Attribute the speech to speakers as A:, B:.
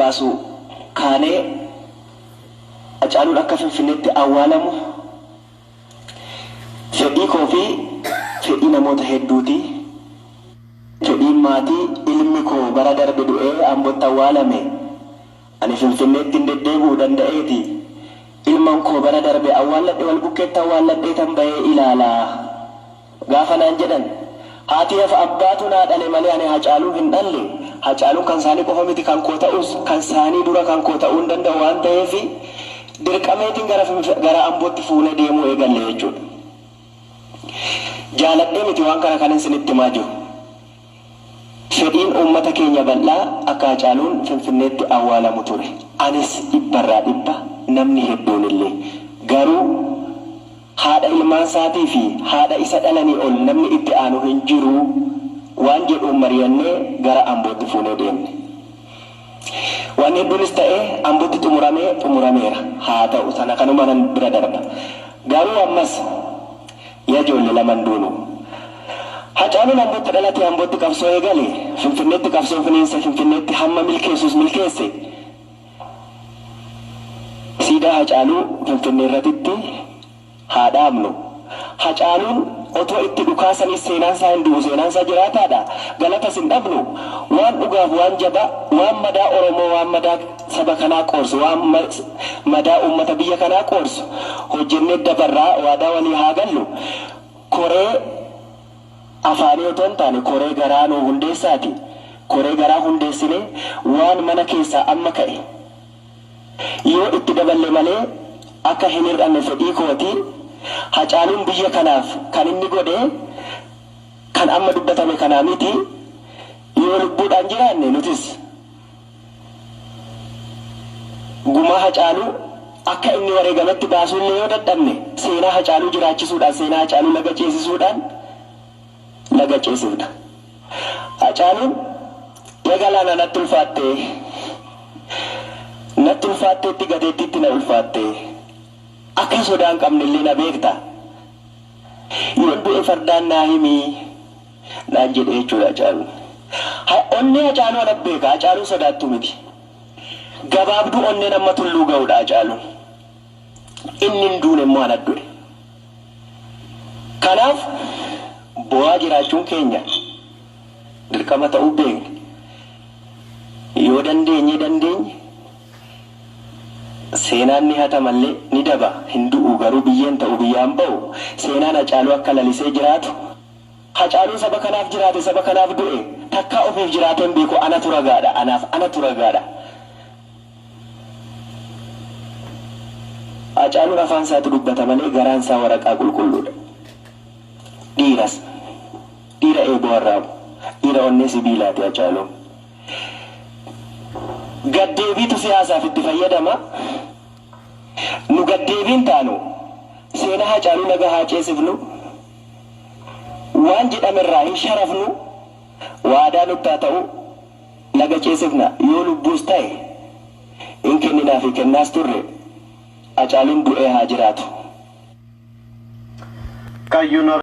A: baasu kaanee Hacaaluun akka Finfinneetti awwaalamu fedhii koo fi fedhii namoota hedduuti. Fedhiin maatii ilmi koo bara darbe du'ee Ambotti awwaalame. Ani Finfinneetti hin deddeebi'u danda'eeti. Ilman koo bara darbe awwaalladhe wal bukkeetti awwaalladheetan ba'ee ilaala. Gaafa naan jedhan, haatiif abbaatu naa dhale malee ani Hacaaluu hin dhalle. Hacaaluun kan isaanii qofa miti kan koo ta'us kan isaanii dura kan koo ta'uu hin danda'u waan ta'eef dirqameetiin gara gara Ambootti fuunee deemuu eegalle jechuudha. Jaaladhee miti waan kana kanin isinitti himaa jiru. Fedhiin uummata keenya bal'aa akka Hacaaluun Finfinneetti awwaalamu ture. Anis dhibbarraa dhibba, namni hedduunillee. Garuu haadha ilmaansaatii fi haadha isa dhalanii ol namni itti aanu hin jiru waan jedhuun mariyannee gara Ambootti fuunee deemne. Waan hedduunis ta'ee Ambotti xumuramee xumurameera. Haa ta'u sana kanumanan bira darba. Garuu ammas yaa ijoolle laman duunu. Hacaaluun Ambotti dhalate Ambotti qabsoo eegale, Finfinneetti qabsoo finiinse, Finfinneetti hamma milkeessus milkeesse. Siidaa Hacaaluu Finfinneerratitti haa dhaabnu. Hacaaluun otoo itti dhukaasaniis seenaan isaa hin du'u, seenaan isaa jiraataadha. Galatas hin dhabnu. Waan dhugaaf waan jabaa, waan madaa Oromoo, waan madaa saba kanaa qoorsu, waan madaa uummata biyya kanaa qoorsu hojjennee dabarraa waadaa walii haa gallu. Koree afaanii otoo hin taane koree garaa nuu hundeessaati. Koree garaa hundeessinee waan mana keessaa amma ka'e yoo itti daballe malee akka hin hir'anne fedhii kooti. Hacaaluun biyya kanaaf kan inni godhe kan amma dubbatame kanaa miti. Yoo lubbuudhaan jiraanne nutis gumaa Hacaaluu akka inni wareegametti baasuullee yoo dadhabne seenaa Hacaaluu jiraachisuudhaan seenaa Hacaaluu laga ceesisuudhaan laga ceesifna. Hacaaluun ya galaana natti ulfaattee natti ulfaatteetti gateettiitti na ulfaattee akka sodaa hin qabnellee na beekta yoon du'e fardaan naa himii naan jedhe jechuudha Hacaaluun. Onnee Hacaaluu ana beeka. Hacaaluun sodaattuu miti. Gabaabduu onneen amma tulluu ga'uudha Hacaaluun. Inni hin duune immoo ana du'e. Kanaaf bo'aa jiraachuun keenya dirqama ta'uu beekna. Yoo dandeenye dandeenye seenaan ni hatamallee ni daba hin du'u garuu biyyeen ta'u biyyaan ba'u seenaan Hacaaluu akka lalisee jiraatu Hacaaluun saba kanaaf jiraate saba kanaaf du'e takkaa ofiif jiraatee hin beeku anatu ragaadha anaaf anatu ragaadha. Hacaaluun afaan isaatu dubbata malee garaan isaa waraqaa qulqulluudha. Dhiiras dhiira eeboo arraabu dhiira onnee sibiilaati Hacaaluun. Gaddeebiitu siyaasaaf itti fayyadama. Nu gaddeebiin taanu seenaa Hacaaluu laga haa ceesifnu. Waan jedhamerraa hin sharafnu, waadaa nutti haa ta'u, laga ceesifna, yoo lubbuus ta'e hin kenninaafi kennaas turre, Hacaaluun du'ee haa jiraatu.
B: Kan